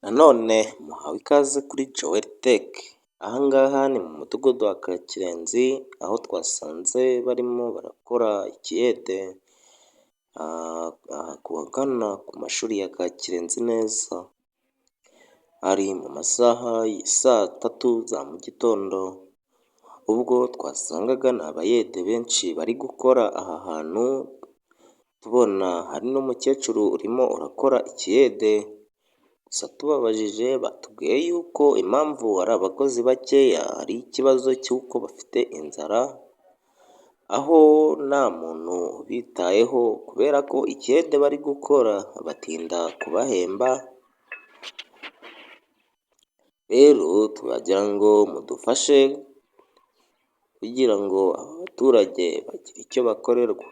Nanone muhawe ikaze kuri Joel Tech, aha ngaha ni mu mudugudu wa Kakirenzi, aho twasanze barimo barakora ikiyede, ahagana ku mashuri ya Kakirenzi neza, hari mu masaha ya saa tatu za mu gitondo, ubwo twasangaga ni abayede benshi bari gukora aha hantu, tubona hari n'umukecuru urimo urakora ikiyede, gusa tubabajije batubwiye yuko impamvu ari abakozi bakeya ari ikibazo cy'uko bafite inzara, aho nta muntu ubitayeho kubera ko ikiyede bari gukora batinda kubahemba, rero turagira ngo mudufashe kugira ngo aba baturage bagire icyo bakorerwa.